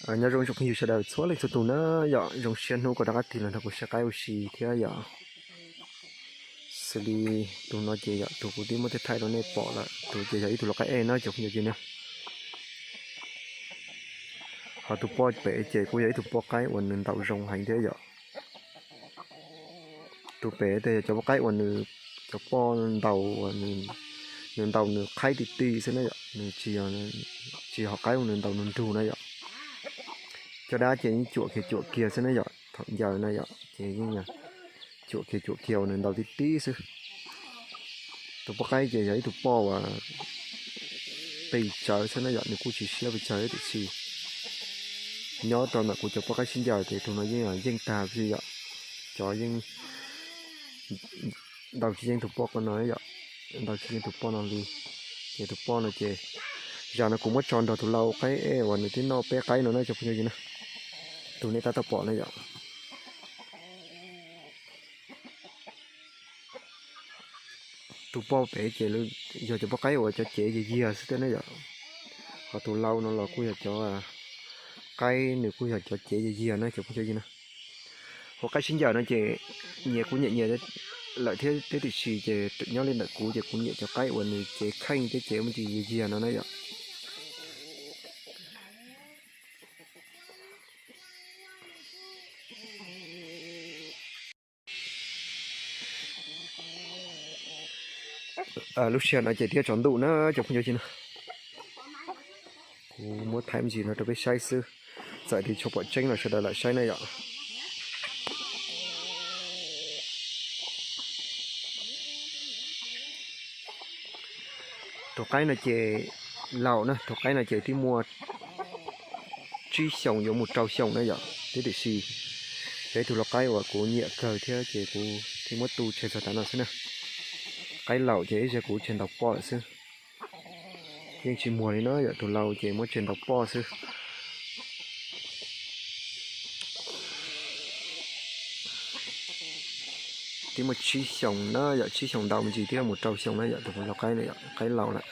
Nyob zoo tsoom phooj ywg sawv daws txhua leej txhua tus na yom, zoo siab hnub koj rov qab tig los nrog kuv saib qaib ua si thiab yom. Xws li tus no ces yog tus kuv twb muab thaij rau nej pom lawm, tus ces yog ib tug lau qaib ej na cov phooj ywg na. Ho tus poj pem ces kuj yog ib tug poj qaib uas nws ntaus zoo heev thiab yom. Tus pem tej yog cov poj qaib uas nws, cov poj ntaus uas nws ntaus nws qhaib ti ti xwb na yom, nws tsis yog, tsis yog qaib uas nws ntaus nws nrug na yom. Cov dab ces yeej cuam kiag cuam kiag xwb na yom, thaum ncaws na yom ces yeej cuam kiag cuam kiag uas nws ntaus tib tib xwb. Tus poj qaib ces yog ib tug poj uas pes tsawg xwb na yom, nws kuj tsis siab pes tsawg tiam sis nyob rau ntawm kuv cov poj qaib sib ncaws ces tus no yeej yeej tag xwb yom. Cov yeej ntaus tsis yeej tus poj no yom, ntaus tsis yeej tus poj no li. Ces tus poj no ces zam no kuv muab tso nrog tus lau qaib ej uas nws twb noj peb qaib no na cov phooj ywg na, tus nej tab tom pom na yom. Tus poj pem ces yog cov poj qaib uas cov cev yiag yiag xwb thiab na yom. Ho tus lau no los kuj yog cov qaib, nws kuj yog cov cev yiag yiag na cov phooj ywg na. Hauv qaib sib ncaws no ces nyias kuj nyiam nyias lawm thiab tiam sis ces nyob li ntawm kuv ces kuv nyiam cov qaib uas nws cev kheej thiab cev muaj tsis yiag yiag no na yom. Lub sij hawm no ces twb tsaus ntuj na cov phooj ywg na. Kuv muab thaij me ntsis no rau peb saib xwb, txawm tias tsis pom tseeb los sawv daws lam saib na yom. Tus qaib no ces laus na, tus qaib no ces twb muaj tsib xyoos yuav mus rau xyoos na yom, tiam sis yog ib tug lau qaib uas kuv nyiam kawg thiab ces kuv thiaj muab tu tseg txog tav no xwb na. Qaib laus ces ib zaug kuv tseg ntaus poj lawm xwb. Yeej tsis muag li na yom, tus lau ces muab tseg ntaus poj xwb. Twb muaj tsib xyoos na yom, tsib xyoos ntau me ntsis twb yuav mus rau xyoo na yom, tus lau qaib no yom, qaib laus lawm.